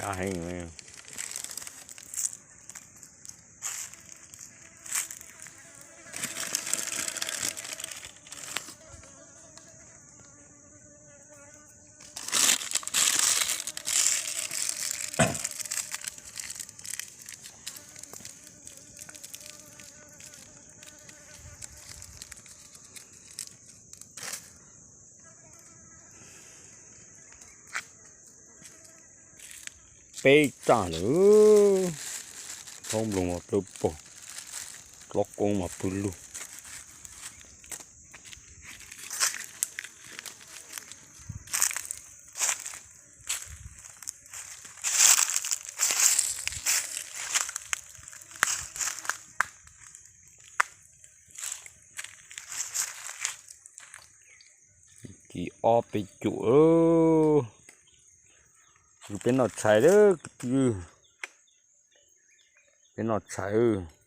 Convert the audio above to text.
Heev. Peb txaj lawm, thaub nploos mas plawv pog, tlob koob mas pw lug. Kis ob peb cuam, peb noj tshais lawm kwv tij, peb noj tshais.